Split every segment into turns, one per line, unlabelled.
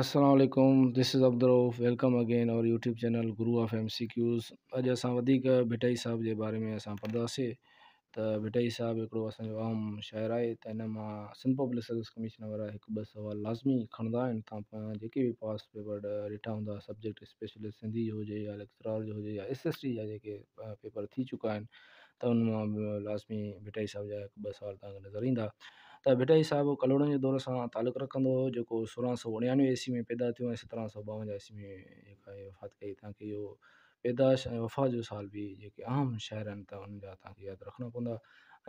السلام عليڪم this is Abdul Rauf welcome again our YouTube channel Guru of M C Qs. اڄ اسان وڌيڪ ڀٽائي صاحب جي باري ۾ اسان پڙهنداسي ته ڀٽائي صاحب هڪڙو اسان جو اهم شاعر آهي ته هن مان سنڌ پبلڪ سروس ڪميشن وارا هڪ ٻه سوال لازمي کڻندا آهن. تان پاڻ جيڪي به پاس پيپر ڏٺا هوندا، سبجيڪٽ اسپيشلي سنڌي جو هجي يا ليڪچرار جو هجي يا ايس ايس ٽي جا جيڪي پيپر ٿي چڪا آهن ته ان مان به لازمي ڀٽائي صاحب جا هڪ ٻه سوال توهان کي نظر ايندا. ته ڀٽائي صاحب ڪلهوڙن جي دور سان تعلق رکندو هو، جيڪو 1699 عيسوي ۾ پيدا ٿيو ۽ 1752 عيسوي ۾ جيڪا آهي وفات ڪئي. توهان کي اهو پيدائش ۽ وفات جو سال به جيڪي اهم شاعر آهن ته انهن جا توهان کي ياد رکڻا پوندا.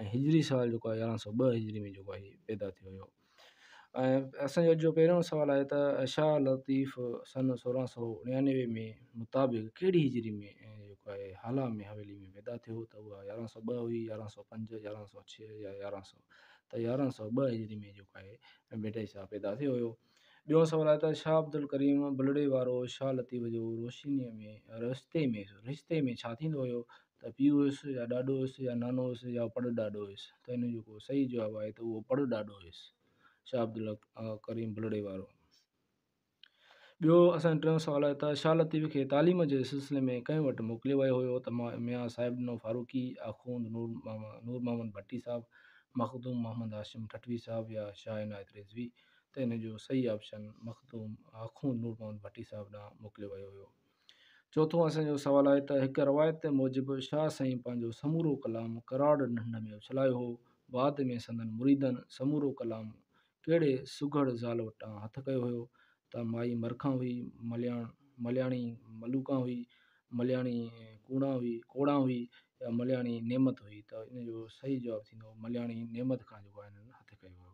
۽ هجري سال جيڪو آهي 1102 هجري ۾ جيڪو آهي پيدا ٿيو هيو. ۽ اسان جو اڄ جو پهريون سوال آهي ته شاهه لطيف سن 1699 ۾ مطابق ڪهڙي هجري ۾ جيڪو آهي هالا ۾ حويلي ۾ پيدا ٿيو؟ ته اها 1102 هئي، 1105، 1106 يا 1100؟ ته 1102 هجري ۾ جيڪو آهي ڀٽائي صاحب پيدا ٿيو هيو. ٻيو سوال آهي ته شاهه عبدالڪريم بلڙي وارو شاهه لطيف جو روشنيء ۾ رستي ۾ رشتي ۾ ڇا ٿيندو هيو؟ ته پيء هيس يا ڏاڏو هيس يا نانو هيس يا پڙ ڏاڏو هيس؟ ته ان جو جيڪو صحيح جواب آهي ته اهو پڙ ڏاڏو هيس شاهه عبدالڪريم بلڙي وارو. ٻيو اسان جو ٽيون سوال آهي ته شاهه لطيف کي تعليم جي سلسلي ۾ ڪنهن وٽ موڪليو ويو هيو؟ ته ميان صاحب ڏنو فاروقي، آخوند نور محمد ڀٽي صاحب، مخدوم محمد هاشم ٺٽوي صاحب يا شاهه عنايت رضوي؟ ته ان جو صحيح آپشن مخدوم آخوند نور محمد ڀٽي صاحب ڏانهن موڪليو ويو هيو. چوٿون اسان جو سوال آهي ته هڪ روايت موجب شاهه سائين پنهنجو سمورو ڪلام ڪراڙ ڍنڍ ۾ اڇلايو هو، بعد ۾ سندن مريدن سمورو ڪلام ڪهڙي سگهڙ زال وٽان هٿ ڪيو هيو؟ ته مائي مرکان هئي، ملياڻ ملياڻي ملوڪان هئي، ملياڻي ڪوڙان هئي ڪوڙان هئي يا ملياڻي نعمت هئي؟ ته ان جو صحيح جواب ٿيندو ملياڻي نعمت کان جيڪو آهي هنن هٿ ڪيو هيو.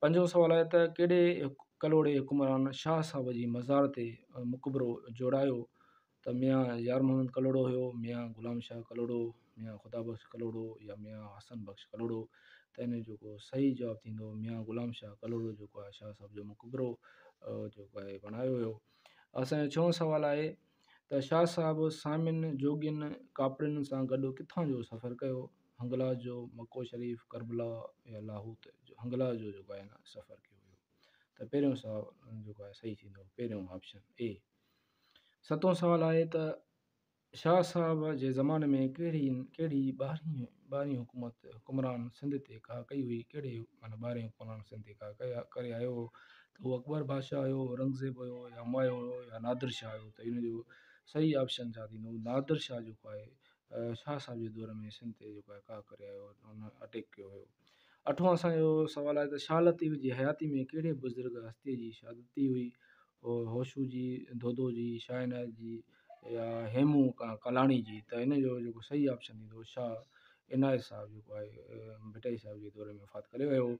پنجون سوال آهي ته ڪهڙي ڪلهوڙي حڪمران شاهه صاحب جي مزار تي مقبرو جوڙايو؟ ته ميان يار محمد ڪلهوڙو هيو، ميان غلام شاهه ڪلهوڙو، ميان خدا بخش ڪلهوڙو يا ميان حسن بخش ڪلهوڙو؟ ته ان جو جيڪو صحيح جواب ٿيندو ميان غلام شاهه ڪلهوڙو جيڪو آهي شاهه صاحب جو مقبرو جيڪو آهي بڻايو ويو. اسان جو ڇهون سوال آهي ته شاهه صاحب سامين، جوڳين، ڪاپڙين سان گڏ ڪٿان جو سفر ڪيو؟ هنگلاج جو، مڪو شريف، ڪربلا يا لاهوت جو؟ هنگلاج جو جيڪو آهي نه سفر ڪيو هيو. ته پهريون سوال جيڪو آهي صحيح ٿيندو پهريون آپشن اي. ستون سوال آهي ته شاهه صاحب جي زماني ۾ ڪهڙي ڪهڙي ٻاهرين ٻاهرين حڪومت حڪمران سنڌ تي ڪاهه ڪئي هئي؟ ڪهڙي معنيٰ ٻاهرين حڪمران سنڌ تي ڪاهه ڪيا ڪري آيو هو؟ ته هو اڪبر بادشاهه هيو، اورنگزيب هيو يا همايون هيو يا نادر شاهه هيو؟ ته ان جو صحيح آپشن ڇا ٿيندو؟ نادر شاهه جيڪو آهي شاهه صاحب جي دور ۾ سنڌ تي جيڪو آهي ڪاهه ڪري آيو هو، ان اٽيڪ ڪيو هيو. اٺون اسان جو سوال آهي ته شاهه لطيف جي حياتي ۾ ڪهڙي بزرگ هستيء جي شهادت ٿي هئي؟ هوشو جي، دودو جي، شاهه عنايت جي يا هيمون ڪالاڻي جي؟ ته ان جو جيڪو صحيح آپشن ٿيندو شاهه عنايت صاحب جيڪو آهي ڀٽائي صاحب جي دور ۾ وفات ڪري ويو هو.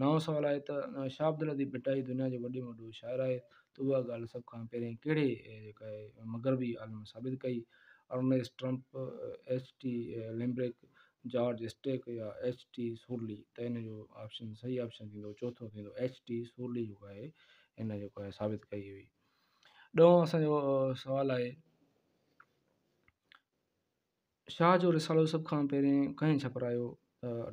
نائون سوال آهي ته شاهه عبداللطيف ڀٽائي دنيا جو وڏي ۾ وڏو شاعر آهي ته اها ڳالهه سڀ کان پهرين ڪهڙي جيڪا آهي مغربي عالم ثابت ڪئي؟ Ernest Trumpp, H T Lambrick, George Stack يا ايڇ ٽي سورلي؟ ته ان جو آپشن صحيح آپشن ٿيندو چوٿون ٿيندو ايڇ ٽي سورلي جيڪو آهي ان جيڪو آهي ثابت ڪئي هئي. ڏهون اسان جو سوال آهي شاهه جو رسالو سڀ کان پهرين ڪنهن ڇپرايو؟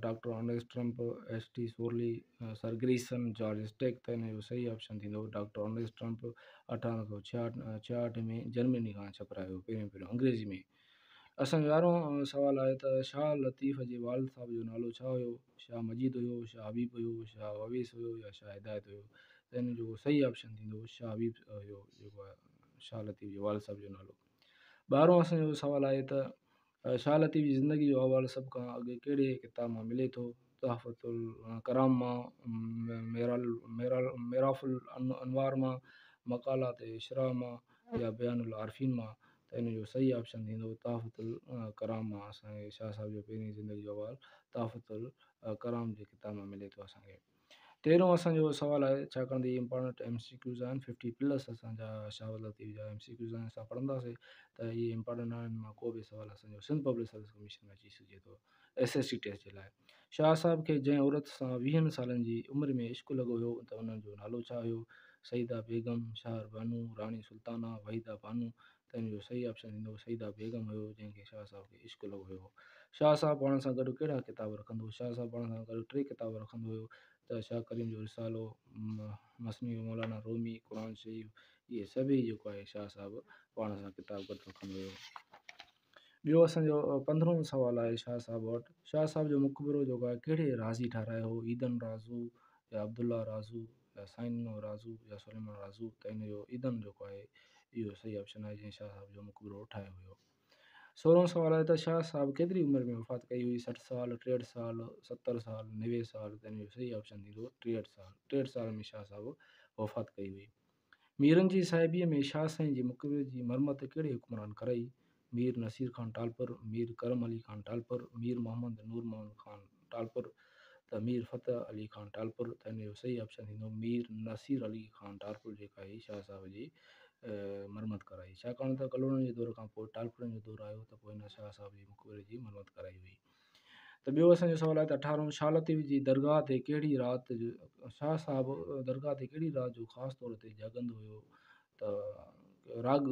Doctor Ernest Trumpp, H T Sorley, sir Grierson, George Stack? ته ان جو صحيح آپشن ٿيندو ڊاڪٽر ارنيسٽ ٽرمپ 1866 ۾ جرمني کان ڇپرايو پهريون پهريون انگريزي ۾. اسان جو يارهون سوال آهي ته شاهه لطيف جي والد صاحب جو نالو ڇا هيو؟ شاهه مجيد هيو، شاهه حبيب هيو، شاهه اويس هيو يا شاهه هدايت هيو؟ ته ان جو صحيح آپشن ٿيندو شاهه حبيب هيو جيڪو آهي شاهه لطيف جي والد صاحب جو نالو. ٻارهون اسان جو سوال آهي ته شاهه لطيف جي زندگي جو احوال سڀ کان اڳ ڪهڙي ڪتاب مان ملي ٿو؟ تحفة الڪرام مان، معراف الانوار مان، مقالات اشراء مان يا بيان العارفين مان؟ ته ان جو صحيح آپشن ٿيندو تحفة الڪرام مان. اسان کي شاهه صاحب جو پهرين زندگي جو احوال تحفة الڪرام جي ڪتاب مان ملي ٿو اسان کي. تيرهون اسان جو سوال آهي، ڇاڪاڻ ته اهي امپارٽنٽ ايم سي ڪيوز آهن، ففٽي پلس اسان جا شاهه لطيف جا ايم سي ڪيوز آهن، اسان پڙهنداسين ته اهي امپارٽنٽ آهن، مان ڪو به سوال اسان جو سنڌ پبلڪ سروس ڪميشن ۾ اچي سگهي ٿو ايس ايس سي ٽيسٽ جي لاء. شاهه صاحب کي جنهن عورت سان ويهن سالن جي عمر ۾ عشق لڳو هيو ته ان جو نالو ڇا هيو؟ سعيده بيگم، شاهر بانو، راڻي سلطانه، وحيده بانو؟ ته ان جو صحيح آپشن ٿيندو سعيده بيگم هيو جنهن کي شاهه صاحب کي عشق لڳو هيو. شاهه صاحب پاڻ سان گڏ ڪهڙا ڪتاب رکندو هو؟ شاهه صاحب پاڻ سان گڏ ٽي ڪتاب رکندو هيو. ته شاهه ڪريم جو رسالو، مثنوي مولانا رومي، قرآن شريف اهي سڀئي جيڪو آهي شاهه صاحب پاڻ سان ڪتاب گڏ رکندو هيو. ٻيو اسان جو پندرهون سوال آهي شاهه صاحب وٽ، شاهه صاحب جو مقبرو جيڪو آهي ڪهڙي رازي ٺهرايو هو؟ عيدن رازو يا عبدالله رازو يا سائين ڏنو رازو يا سليمان رازو؟ ته ان جو عيدن جيڪو آهي اهو صحيح آپشن آهي جنهن شاهه صاحب جو مقبرو ٺاهيو هيو. سورهون سوال آهي ته شاهه صاحب ڪيتري عمر ۾ وفات ڪئي هئي؟ 60 سال، 63 سال، 70 سال، 90 سال؟ ته ان جو صحيح آپشن ٿيندو 63 سال. 63 سال ۾ شاهه صاحب وفات ڪئي هئي. ميرن جي صاحبيء ۾ شاهه سائين جي مقبري جي مرمت ڪهڙي حڪمران ڪرائي؟ مير نصير خان ٽالپر، مير ڪرم علي خان ٽالپر، مير محمد نور محمد خان ٽالپر ته مير فتح علي خان ٽالپر؟ ته ان جو صحيح آپشن ٿيندو مير نصير علي خان ٽالپر جيڪا هي شاهه صاحب جي مرمت ڪرائي، ڇاڪاڻ ته ڪلهوڙن جي دور کان پوء ٽالپرن جو دور آيو ته پوء هن شاهه صاحب جي مقبري جي مرمت ڪرائي هئي. ته ٻيو اسان جو سوال آهي ته اٺارهون، شاهه لطيف جي درگاهه تي ڪهڙي رات جو شاهه صاحب درگاهه تي ڪهڙي رات جو خاص طور تي جاڳندو هيو؟ ته راڳ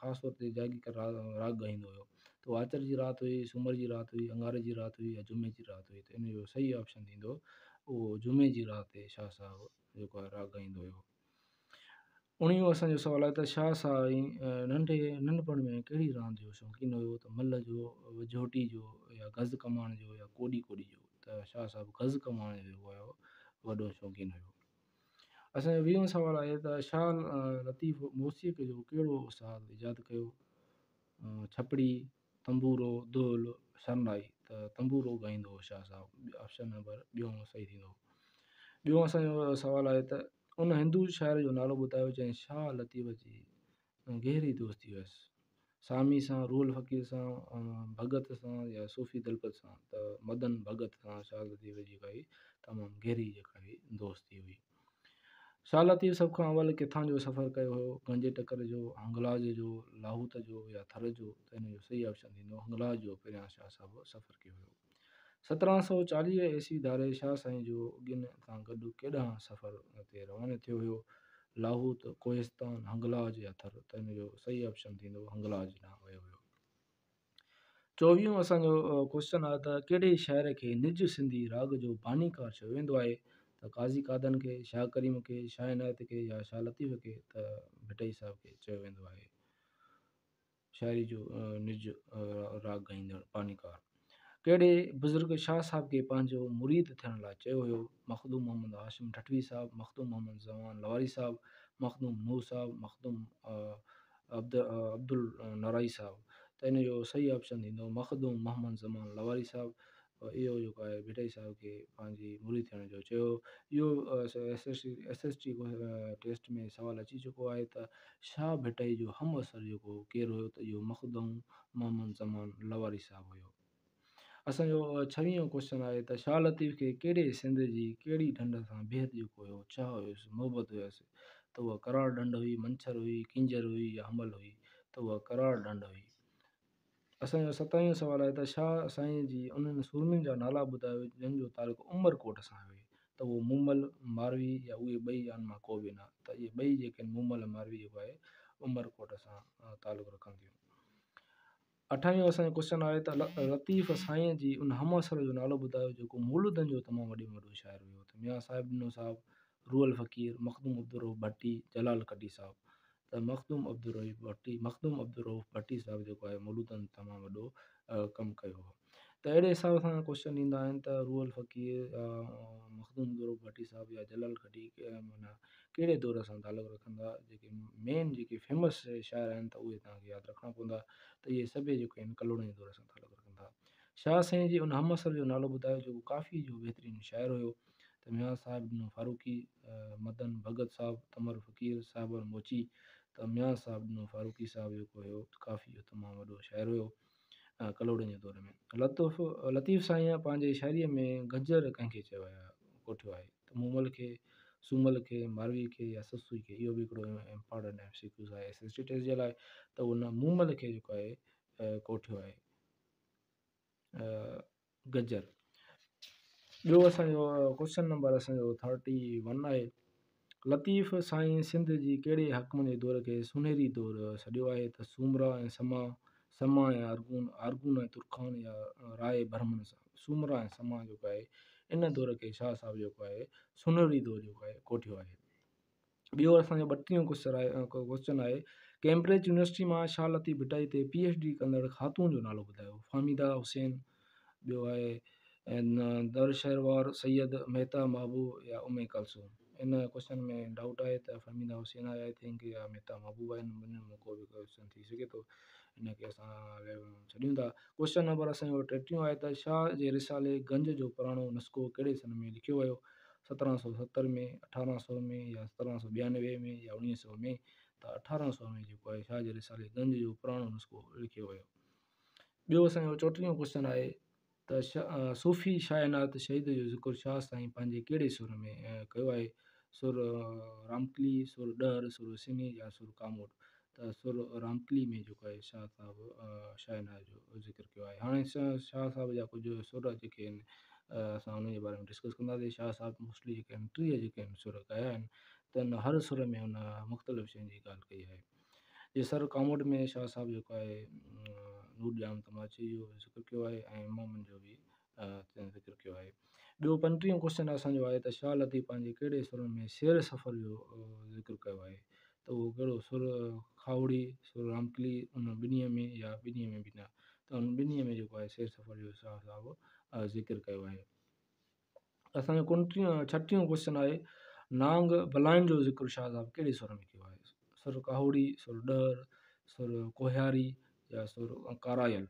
خاص طور تي جاڳي ڪري راڳ ڳائيندو هيو. ته اها آچر جي رات هئي، سومر جي رات هئي، اڱاري جي رات هئي يا جمعي جي رات هئي؟ ته ان جو صحيح آپشن ٿيندو اهو جمعي جي رات تي شاهه صاحب جيڪو آهي راڳ ڳائيندو هيو. اڻويهون اسان جو سوال آهي ته شاهه سائين ننڍي ننڍپڻ ۾ ڪهڙي راند جو شوقين هيو؟ ته ملهه جو، وجهوٽي جو يا گز ڪمائڻ جو يا ڪوڏي ڪوڏي جو؟ ته شاهه صاحب گز ڪمائڻ جو جيڪو هيو وڏو شوقين هيو. اسان جو ويهون سوال آهي ته شاهه لطيف موسيقي جو ڪهڙو ساز ايجاد ڪيو؟ ڇپڙي، تنبورو، دهل، شرنائي؟ ته تنبورو ڳائيندو هو شاهه صاحب، آپشن نمبر ٻيون صحيح ٿيندو. ٻيو اسان جو سوال آهي ته ان هندو شاعر جو نالو ٻڌايو جنهن شاهه لطيف جي گهري دوستي هيس، سامي سان، روحل فقير سان، ڀڳت سان يا صوفي دلپت سان؟ ته مدن ڀڳت سان شاهه لطيف جي ڪائي تمام گهري جيڪا هئي دوستي هئي. شاهه لطيف سڀ کان اول ڪٿان جو سفر ڪيو هيو؟ گنجي ٽڪر جو، هنگلاج جو، لاهوت جو يا ٿر جو؟ ته ان جو صحيح آپشن ٿيندو هنگلاج جو پهريان شاهه صاحب سفر ڪيو هيو. 1740 عيسوي ڌاري شاهه سائين جو ڳن سان گڏ ڪيڏانهن سفر تي روانو ٿيو هيو؟ لاهوت، ڪوهستان، هنگلاج يا ٿر؟ ته ان جو صحيح آپشن ٿيندو هنگلاج ڏانهن ويو هيو. چوويهون اسان جو ڪوئسچن آهي ته ڪهڙي شاعر کي نج سنڌي راڳ جو بانيڪار چيو ويندو آهي؟ ته قاضي قادن کي، شاهه ڪريم کي، شاهه عنايت کي يا شاهه لطيف کي؟ ته ڀٽائي صاحب کي چيو ويندو آهي شاعري جو نج راڳ ڳائيندڙ بانيڪار. ڪهڙي بزرگ شاهه صاحب کي پنهنجو مريد ٿيڻ لاء چيو هيو؟ مخدوم محمد هاشم ٺٽوي صاحب، مخدوم محمد زمان لواري صاحب، مخدوم نوح صاحب، مخدوم عبدالنورائي صاحب؟ ته ان جو صحيح آپشن ٿيندو مخدوم محمد زمان لواري صاحب. اهو جيڪو آهي ڀٽائي صاحب کي پنهنجي مريد ٿيڻ جو چيو. اهو ايس ايس ٽي ٽيسٽ ۾ سوال اچي چڪو آهي ته شاهه ڀٽائي جو همعصر جيڪو ڪير هيو؟ ته اهو مخدوم محمد زمان لواري صاحب هيو. اسان جو ڇويهون ڪوئسچن آهي ته شاهه لطيف کي ڪهڙي سنڌ جي ڪهڙي ڍنڍ سان بيحد جيڪو هيو چاهه هيس، محبت هيس؟ ته اها ڪراڙ ڍنڍ هئي، منڇر هئي، ڪينجهر هئي يا حمل هئي؟ ته اها ڪراڙ ڍنڍ هئي. اسان جو ستاويهون سوال آهي ته شاهه سائين جي انهن سورمين جا نالا ٻڌايو جن جو تعلق عمرڪوٽ سان آهي؟ ته اهو مومل، ماروي يا اهي ٻئي يا ان مان ڪو به نه؟ ته اهي ٻئي جيڪي آهن مومل ۽ ماروي جيڪو آهي عمرڪوٽ سان تعلق رکن ٿيون. اٺاويهون اسان جو ڪوئسچن آهي ته لطيف سائين جي ان همعصر جو نالو ٻڌايو جيڪو مولودن جو تمام وڏي ۾ وڏو شاعر هيو؟ ته ميان صاحب ڏنو صاحب، روحل فقير، مخدوم عبدالرؤف ڀٽي، جلال کٽي صاحب. ته مخدوم عبدالرؤف ڀٽي، مخدوم عبدالرؤف ڀٽي صاحب جيڪو آهي مولودن تمام وڏو ڪم ڪيو هو. ته اهڙي حساب سان ڪوئسچن ايندا آهن ته روحل فقير يا مخدوم عبدالرؤف ڀٽي صاحب يا جلال کٽي معنيٰ ڪهڙي دور سان تعلق رکن ٿا. جيڪي مين جيڪي فيمس شاعر آهن ته اهي توهان کي ياد رکڻا پوندا ته اهي سڀئي جيڪي آهن ڪلهوڙن جي دور سان تعلق رکن ٿا. شاهه سائين جي ان همعصر جو نالو ٻڌايو جيڪو ڪافي جو بهترين شاعر هيو؟ ته ميان صاحب ڏنو فاروقي، مدن ڀڳت صاحب، تمر فقير، صابر موچي. ته ميان صاحب ڏنو فاروقي صاحب جيڪو هيو ڪافي جو تمام وڏو شاعر هيو ڪلهوڙن جي دور ۾. لطف لطيف سائينء پنهنجي شاعريء ۾ گجر ڪنهن کي چيو آهي ڪوٺيو آهي؟ ته مومل کي، سومل کي، ماروي کي يا سسئي کي؟ اهو به هڪڙو امپارٽنٽ ايم سي ڪيوز آهي ايس ايس ٽي ٽيسٽ جي لاء. ته ان مومل کي جيڪو آهي ڪوٺيو آهي گجر. ٻيو اسان جو ڪوشچن نمبر اسان جو 31 آهي، لطيف سائين سنڌ جي ڪهڙي حاڪمن جي دور کي سونهري دور سڏيو آهي؟ ته سومرا ۽ سما، سما ۽ ارغون، ارغون ۽ ترخان يا راء برهمڻ. سومرا ۽ سما جيڪو آهي ان دور کي شاهه صاحب جيڪو آهي سونهري دور جيڪو آهي ڪوٺيو آهي. ٻيو اسان جو ٻٽيهون ڪوشچن آهي ڪوشچن آهي ڪيمبرج يونيورسٽي مان شاهه لطيف ڀٽائي تي پي ايڇ ڊي ڪندڙ خاتون جو نالو ٻڌايو. فهميده حسين، ٻيو آهي در شهروار، سيد مهتا محبوب يا ام ڪلثوم. ان ڪوشچن ۾ ڊائوٽ آهي ته فهميده حسين آهي I think يا مهتا محبوب آهي، ٻنهي مان ڪو به ڪوشچن ٿي سگهي ٿو، ان کي اسان ڇڏيون ٿا. ڪوشچن نمبر اسان جو ٽيٽيهون آهي ته شاهه جي رسالي گنج جو پراڻو نسخو ڪهڙي سن ۾ لکيو ويو؟ 1770 ۾، 1800 ۾ يا 1792 ۾ يا 1900 ۾؟ ته 1800 ۾ جيڪو آهي شاهه جي رسالي گنج جو پراڻو نسخو لکيو ويو. ٻيو اسان جو چوٽيهون ڪوشچن آهي ته صوفي شاهه عنايت شهيد جو ذڪر شاهه سائين پنهنجي ڪهڙي سر ۾ ڪيو آهي؟ سر رامڪلي، سر ڏهر، سر حسيني يا سر ڪاموڏ؟ ته سر رامڪلي ۾ جيڪو آهي شاهه صاحب شاهه عنايت جو ذڪر ڪيو آهي. هاڻي شاهه صاحب جا ڪجهه سر جيڪي آهن اسان انهن جي باري ۾ ڊسڪس ڪنداسين. شاهه صاحب موسٽلي جيڪي آهن 30 جيڪي آهن سر ڳايا آهن ته ان هر سر ۾ هن مختلف شين جي ڳالهه ڪئي آهي. جي سر ڪاموڏ ۾ شاهه صاحب جيڪو آهي نور ڄام تماچي جو ذڪر ڪيو آهي ۽ امامن جو به ذڪر ڪيو آهي. ٻيو پنٽيهون ڪوشچن اسان جو آهي ته شاهه لطيف پنهنجي ڪهڙي سرن ۾ سير سفر جو ذڪر ڪيو آهي ته اهو ڪهڙو سر کاهوڙي، سر رامڪلي، ان ٻنهي ۾ يا ٻنهي ۾ به نه، ته ان ٻنهي ۾ جيڪو آهي سير سفر جو شاهه صاحب ذڪر ڪيو آهي. اسان جو ڪنٽيهون ڇٽيهون ڪوشچن آهي نانگ بلائن جو ذڪر شاهه صاحب ڪهڙي سر ۾ ڪيو آهي؟ سر کاهوڙي، سر ڏهر، سر ڪوهياري يا سر ڪارايل؟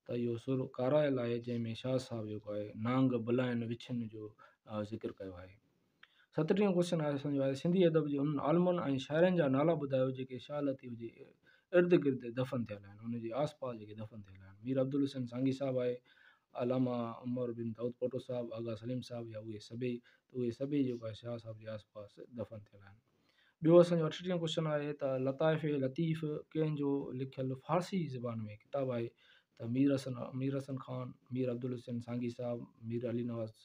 ته اهو سر ڪارايل آهي جنهن ۾ شاهه صاحب جيڪو آهي نانگ بلائن وڇن جو ذڪر ڪيو آهي. ستٽيهون ڪوشچن آهي اسان جو آهي سنڌي ادب جي انهن عالمن ۽ شاعرن جا نالا ٻڌايو جيڪي شاهه لطيف جي ارد گرد دفن ٿيل آهن، ان جي آس پاس جيڪي دفن ٿيل آهن. مير عبدالحسين سانگي صاحب آهي، علامه عمر بن دائود پوٽو صاحب، آغا سليم صاحب يا اهي سڀئي، ته اهي سڀئي جيڪو آهي شاهه صاحب جي آس پاس دفن ٿيل آهن. ٻيو اسان جو اٺٽيهون ڪوشچن آهي ته لطائف لطيف ڪنهن جو لکيل فارسي زبان ۾ ڪتاب آهي ته مير حسن مير حسن خان، مير عبدالحسين سانگي صاحب، مير علي نواز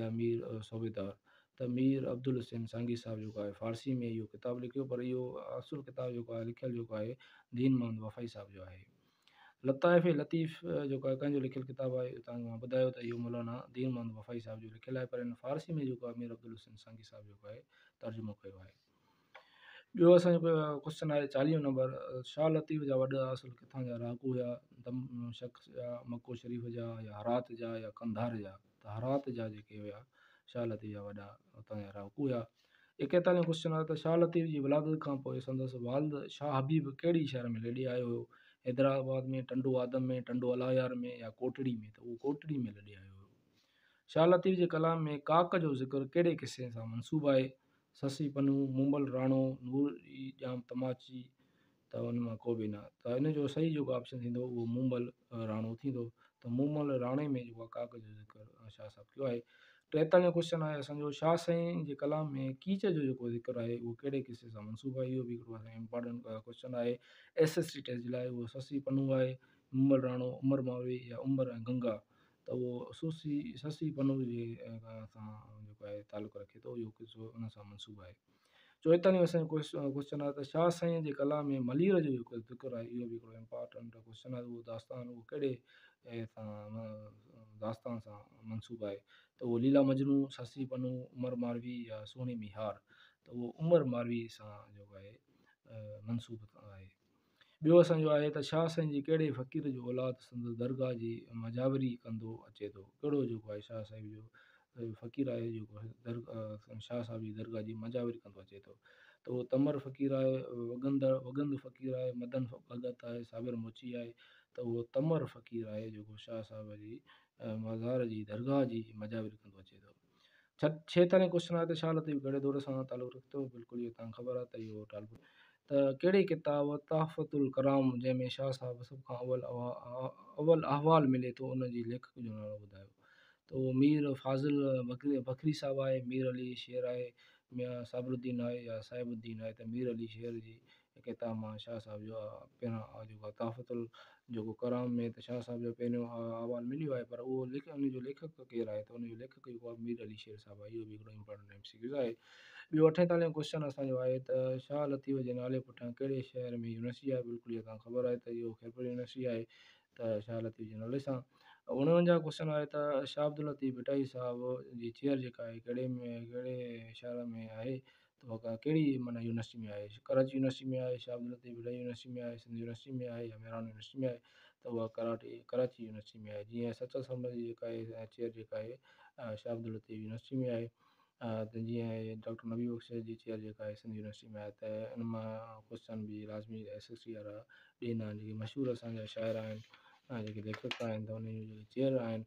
يا مير صوبيدار؟ ته مير عبدالحسين سانگي صاحب جيڪو آهي فارسي ۾ اهو ڪتاب لکيو پر اهو اصل ڪتاب جيڪو آهي لکيل جيڪو آهي دين محمد وفائي صاحب جو آهي. لطائف لطيف جيڪو آهي ڪنهن جو لکيل ڪتاب آهي اهو توهان کي مان ٻڌايو ته اهو مولانا دين محمد وفائي صاحب جو لکيل آهي پر ان فارسي ۾ جيڪو آهي مير عبدالحسين سانگي صاحب جيڪو آهي ترجمو ڪيو آهي. ٻيو اسان جو ڪوشچن آهي چاليهون نمبر شاهه لطيف جا وڏا اصل ڪٿان جا رهاڪو هيا؟ دمشق جا، مڪو شريف جا يا هرات جا يا قنڌار جا؟ ته هرات جا جيڪي هيا شاهه لطيف جا وڏا اتان جا رهاڪو هيا. ايڪيتاليهون ڪوشچن آهي ته شاهه لطيف جي ولادت کان پوء سندس والد شاهه حبيب ڪهڙي شهر ۾ لڏي آيو هيو؟ حيدرآباد ۾، ٽنڊو آدم ۾، ٽنڊو الهيار ۾ يا ڪوٽڙي ۾؟ ته اهو ڪوٽڙي ۾ لڏي آيو هيو. شاهه لطيف جي ڪلام ۾ ڪاڪ جو ذڪر ڪهڙي قصي سان منسوب آهي؟ سسئي پنهون، مومل راڻو، نور ڄام تماچي، ته ان مان ڪو به نه. ته ان جو صحيح جيڪو آپشن ٿيندو اهو مومل راڻو ٿيندو. ته مومل راڻي ۾ جيڪو آهي ڪاڪ جو ذڪر شاهه صاحب ڪيو آهي. ٽيتاليهون ڪوشچن آهي اسان جو شاهه سائين جي ڪلام ۾ ڪيچ جو جيڪو ذڪر آهي اهو ڪهڙي قصي سان منسوب آهي؟ اهو به هڪڙو اسان جو امپارٽنٽ ڪوشچن آهي ايس ايس ٽي ٽيسٽ جي لاء. اهو سسئي پنهون آهي، مومل راڻو، عمر ماروي يا عمر ۽ گنگا؟ ته اهو سسئي سسئي پنهون جي سان جيڪو آهي تعلق رکي ٿو، اهو قصو ان سان منسوب آهي. چوئيتاليهون اسان جو ڪوشچن آهي ته شاهه سائين جي ڪلام ۾ ملير جو جيڪو ذڪر آهي اهو به هڪڙو امپارٽنٽ ڪوشچن آهي. اهو داستان اهو ڪهڙي سان داستان سان منسوب آهي؟ ته اهو ليلا مجنون، سسئي پنهون، عمر ماروي يا سهڻي ميهار؟ ته اهو عمر ماروي سان جيڪو آهي منسوب آهي. ٻيو اسان جو آهي ته شاهه سائين جي ڪهڙي فقير جو اولاد سندس درگاهه جي مجاوري ڪندو اچي ٿو؟ ڪهڙو جيڪو آهي شاهه صاحب جو فقير آهي جيڪو شاهه صاحب جي درگاهه جي مجاوري ڪندو اچي ٿو؟ ته اهو تمر فقير آهي، وڳند فقير آهي، مدن ڀڳت آهي، صابر موچي آهي؟ ته اهو تمر فقير آهي جيڪو شاهه صاحب جي مزار جي درگاهه جي مجاوري ڪندو اچي ٿو. ڇهيتاليهون ڪوشچن آهي ته شاهه لطيف ڪهڙي دور سان تعلق رکي ٿو؟ بلڪل اهو توهان کي خبر آهي ته اهو ٽالپر. ته ڪهڙي ڪتاب تحفة الڪرام جنهن ۾ شاهه صاحب سڀ کان اول اول احوال ملي ٿو ان جي ليکڪ جو نالو ٻڌايو؟ ته اهو مير فاضل بکري صاحب آهي، مير علي شير آهي، ميان صابر الدين آهي يا صاحب الدين آهي؟ ته مير علي شير جي ڪتاب مان شاهه صاحب جو پهريان جيڪو آهي تحفة جيڪو ڪرام ۾ ته شاهه صاحب جو پهريون احوال مليو آهي پر اهو ليکڪ ان جو ليکڪ ڪير آهي؟ ته ان جو ليکڪ جيڪو آهي مير علي شير صاحب آهي. اهو به هڪڙو امپارٽنٽ ايم سي ڪيوز آهي. ٻيو اٺيتاليهون ڪوشچن اسان جو آهي ته شاهه لطيف جي نالي پٺيان ڪهڙي شهر ۾ يونيورسٽي آهي؟ بلڪل اها توهان کي خبر آهي ته اهو خيرپور يونيورسٽي آهي ته شاهه لطيف جي نالي سان. 49 ڪوشچن آهي ته شاهه عبداللطيف ڀٽائي صاحب جي چيئر جيڪا آهي ڪهڙي ۾ ڪهڙي شهر ۾ آهي ته اها ڪهڙي معنيٰ يونيورسٽي ۾ آهي ڪراچي يونيورسٽي ۾ آهي شاهه عبداللطيف ڀٽائي يونيورسٽي ۾ آهي سنڌ يونيورسٽي ۾ آهي يا مهراڻ يونيورسٽي ۾ آهي ته اها ڪراٽي ڪراچي يونيورسٽي ۾ آهي جيئن سچل سرمست جي جيڪا آهي چيئر جيڪا آهي شاهه عبداللطيف يونيورسٽي ۾ آهي ته جيئن ڊاڪٽر نبي بخش جي چيئر جيڪا آهي سنڌ يونيورسٽي ۾ آهي ته ان مان ڪوشچن به لازمي ايس ايس سي وارا ڏيندا آهن جيڪي مشهور اسانجا شاعر آهن ۽ جيڪي ليکڪ آهن ته انهن جون جيڪي چيئر آهن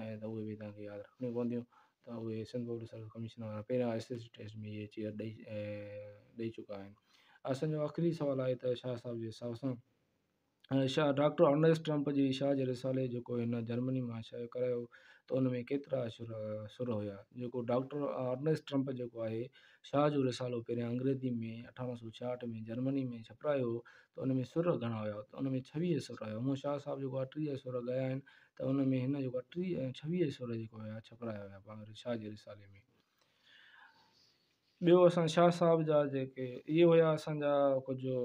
۽ ته اهي به توهان کي ياد رکڻيون پونديون ته اهي سنڌ پبلڪ سروس ڪميشن وارا پهريان ايس ايس سي ٽيسٽ ۾ اهي چيئر ڏئي ڏئي چڪا آهن. اسان جو آخري سوال آهي ته شاهه صاحب جي حساب سان شاهه ڊاڪٽر ارنيسٽ ٽرمپ جي شاهه جي رسالي جيڪو هن جرمني مان شايع ڪرايو ته ان ۾ ڪيترا سر سر هيا جيڪو ڊاڪٽر ارنيسٽ ٽرمپ جيڪو آهي شاهه جو رسالو پهريان انگريزي ۾ 1866 ۾ جرمني ۾ ڇپرايو هو ته ان ۾ سر گهڻا هيا ته ان ۾ 26 سر هيا هونء شاهه صاحب جيڪو آهي 30 سر ڳايا آهن ته ان ۾ هن جيڪو آهي 30 26 سر جيڪو هيا ڇپرايا هيا پاڻ شاهه جي رسالي ۾. ٻيو اسان شاهه صاحب جا جيڪي اهي هيا اسان جا ڪجهه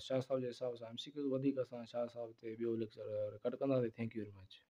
شاهه صاحب جي حساب سان ايم سي ڪيوز وڌيڪ اسان شاهه صاحب تي ٻيو ليڪچر رڪارڊ ڪنداسين thank you very much.